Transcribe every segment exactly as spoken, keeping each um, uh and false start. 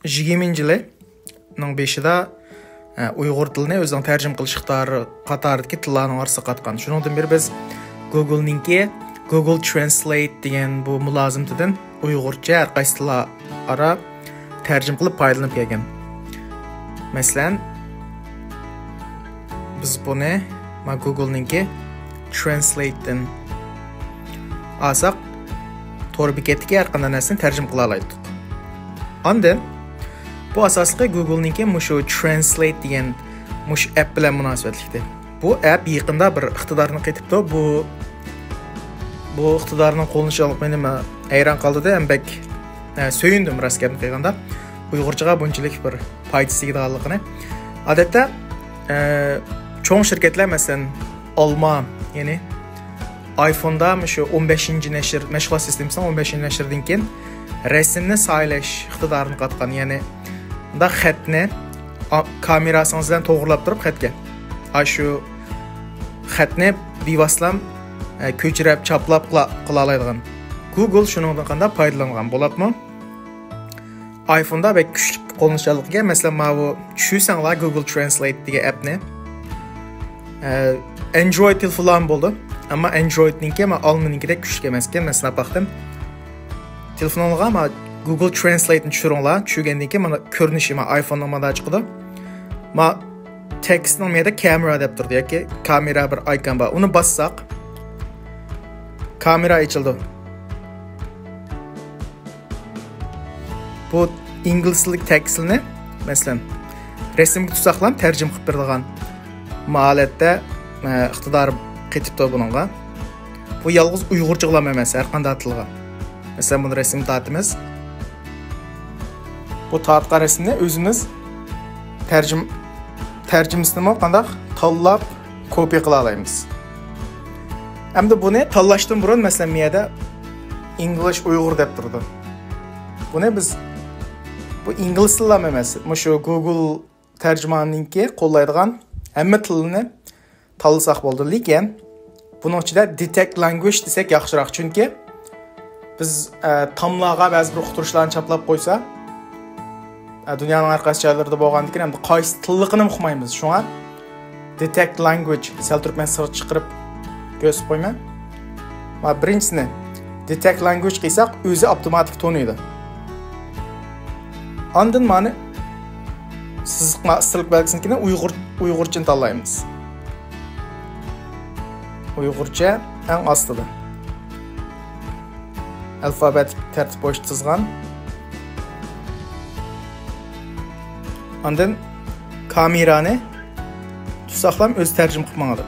يىگىرمىنچى يىلىنىڭ بېشىدا، ئە، ئۇيغۇر تىلىنى ئۆزىنىڭ تەرجىمە قىلىش ئىقتىدارى قاتارىدىكى تىللارنىڭ ئارىسىغا قاتقان. شۇنىڭدىن بېرى بىز گوگلنىڭكى گوگل ترانسلېيت دېگەن بۇ مۇلازىمىتىدىن ئۇيغۇرچە ھەر قايسى تىللار ئارا تەرجىمە قىلىپ پايدىلىنىپ كەلگەن. مەسىلەن، بىز بۇنى ما گوگلنىڭكى ترانسلېيتتىن ئالساق، تور بېكەتتىكى ھەر قانداق نەرسىنى تەرجىمە قىلالايتتۇق. ئاندىن بۇ ئاساسلىقى گوگلنىڭكى مۇشۇ ترانسلېيت دېگەن مۇشۇ ئەپ بىلەن مۇناسىۋەتلىكتى. بۇ ئەپ يېقىندا بىر ئىقتىدارنى قېتىپتۇ. بۇ، بۇ ئىقتىدارنىڭ قوللىنىشىغا مېنى ھەيران قالدۇردى ھەم بەك، ئە، سۆيۈندۈم، راست گەپنى قىلغاندا. ئۇيغۇرچىغا بۇنچىلىك بىر پايدىسى تېگىدىغانلىقىنى. ئادەتتە، ئە، چوڭ شىركەتلەر، مەسىلەن، ئالما، يەنى ئايفوندا مۇشۇ ئون بەشىنچى نەشر، مەشغۇلات سىستېمىسىنىڭ ئون بەشىنچى نەشرىدىن كېيىن رەسىمنى سايلاش ئىقتىدارىنى قاتقان، يەنى مۇنداق خەتنى ئا-، كامېراسىڭىز بىلەن توغرىلاپ تۇرۇپ خەتكە، ئاشۇ خەتنى بىۋاسىتە، ئە، كۆچۈرۈپ، چاپلاپ قىلا-، قىلالايدىغان. گوگل شۇنىڭدىن قانداق پايدىلانغان بولۇپمۇ؟ ئايفوندا بەك كۈچلۈك قوللىنىشچانلىقىگە، مەسىلەن، ماۋۇ چۈشۈرسەڭلار گوگل ترانسلېيت دېگەن ئەپنى. ئە، ئەندرويد تېلېفونلارمۇ بولىدۇ. ئەمما ئەندرويدنىڭكى ما ئالمىنىڭكىدەك كۈچلۈك ئەمەسكەن، مەن سىناپ باقتىم. تېلېفونۇڭلارغا ما گوگل ترانسلېيتنى چۈشۈرۈڭلار، چۈشۈرگەندىن كېيىن مانا كۆرۈنۈشى ما ئايفوننىڭ مانا چىقىدۇ. ما تېكىستنىڭ مۇيەردە كامېرا دەپ تۇرىدۇ، ياكى كامېرا بىر ئايكون بار. ئۇنى باسساق، كامېرا ئېچىلىدۇ. بۇ ئىنگلىز تىللىق تېكىستنى، مەسىلەن، رەسىمگە تۇتساقلام تەرجىمە قىلىپ بېرىدىغان مۇ ھالەتتە، ئە، ئىقتىدار قېتىپتۇ بۇنىڭغا. بۇ يالغۇز ئۇيغۇرچىغىلا ئەمەس، ھەر قانداق تىلغا. مەسىلەن، بۇنى رەسىم تارتىمىز. بۇ تارتقان رەسىمنى ئۆزىمىز تەرجىم-، تەرجىمىسىنىمۇ قانداق تاللاپ كوپىيە قىلالايمىز. ئەمدى بۇنى تاللاشتىن بۇرۇن، مەسىلەن، مۇ يەردە ئىنگلىش ئۇيغۇر دەپ تۇرىدۇ. بۇنى بىز، بۇ ئىنگلىز تىللام ئەمەس، مۇشۇ گوگل تەرجىماننىڭكى قوللايدىغان ھەممە تىلنى تاللىساق بولىدۇ. لېكىن بۇنىڭ ئىچىدە دېتېكت لانگۋېج دېسەك ياخشىراق، چۈنكى بىز، ئە، تاملارغا بەزى بىر ئۇقتۇرۇشلارنى چاپلاپ قويسا، ئە، دۇنيانىڭ ھەر قايسى جايلىرىدا بولغاندىكىن ھەمدە قايسى تىللىقىنى ئۇقمايمىز. شۇڭا دېتېكت لانگۋېج، سەل تۇرۇپ مەن سىرتقا چىقىرىپ كۆرسىتىپ قويىمەن. ما بىرىنچىسىنى دېتېكت لانگۋېج قىلساق، ئۆزى ئاپتوماتىك تونۇيدۇ. ئاندىن مانا سىزىق، ما سىزىق بەلگىسىنىڭكىنى ئۇيغۇر، ئۇيغۇرچىنى تاللايمىز. ئۇيغۇرچە ئەڭ ئاستىدا. ئەلفابېتىك تەرتىپ بويىچە تىزغان. ئاندىن كامېرانى تۇتساقلام ئۆزى تەرجىمە قىلىپ ماڭىدۇ.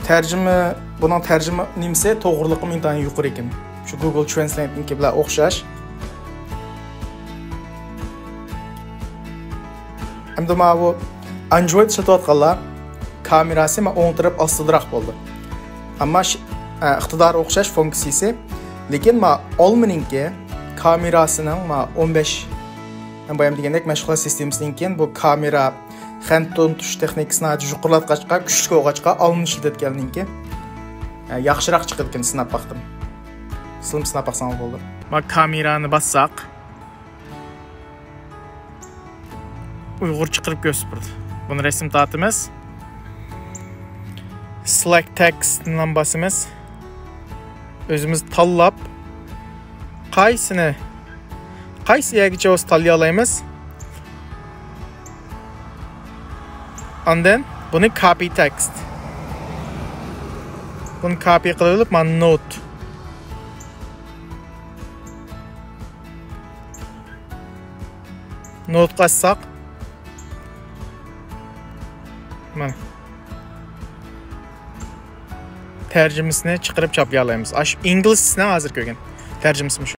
تەرجىمە، بۇنىڭ تەرجىمە نېمىسى توغرىلىقىمۇ ئىنتايىن يۇقىرى ئىكەن. شۇ گوگل ترانسلېيتنىڭكى بىلەن ئوخشاش. ئەمدى ماۋۇ ئاندرويد ئىشلىتىۋاتقانلار كامېراسى ما ئوڭ تەرەپ ئاستىدىراق بولدى. ئەمما ش-، ئە، ئىقتىدارى ئوخشاش فۇنكسىيىسى. لېكىن ما ئالمىنىڭكى كامېراسىنىڭ ما ئون بەش، مەن بايام دېگەندەك مەشغۇلات سىستېمىسىدىن كېيىن بۇ كامېرا خەنت تونۇتۇش تېخنىكىسىنى يۇقىرىلاتقاچقا، كۈچلۈك بولغاچقا ئالمىنى ئىشلىتىۋاتقاندىن كېيىن، ئە، ياخشىراق چىقىدىكەن، سىناپ باقتىم. سىلىم سىناپ باقساڭلار بولدى. ما كامېرانى باسساق، ئۇيغۇرچە قىلىپ كۆرسىتىپ بېرىدۇ. بۇنى رەسىم تارتىمىز. سېلېكت تېكىستنى باسىمىز. ئۆزىمىز تاللاپ، قايسىنى، قايسى يەرگىچە بولسا تاللىيالايمىز. ئاندىن بۇنى كاپى تېكىست. بۇنى كاپى قىلىۋېلىپ، مانا نوت. نوتقا ئاچساق. مانا. تەرجىمىسىنى چىقىرىپ چاپلىيالايمىز. ئاشۇ ئىنگلىزچىسىنى ھازىر كۆرگەن. تەرجىمىسى مۇشۇ.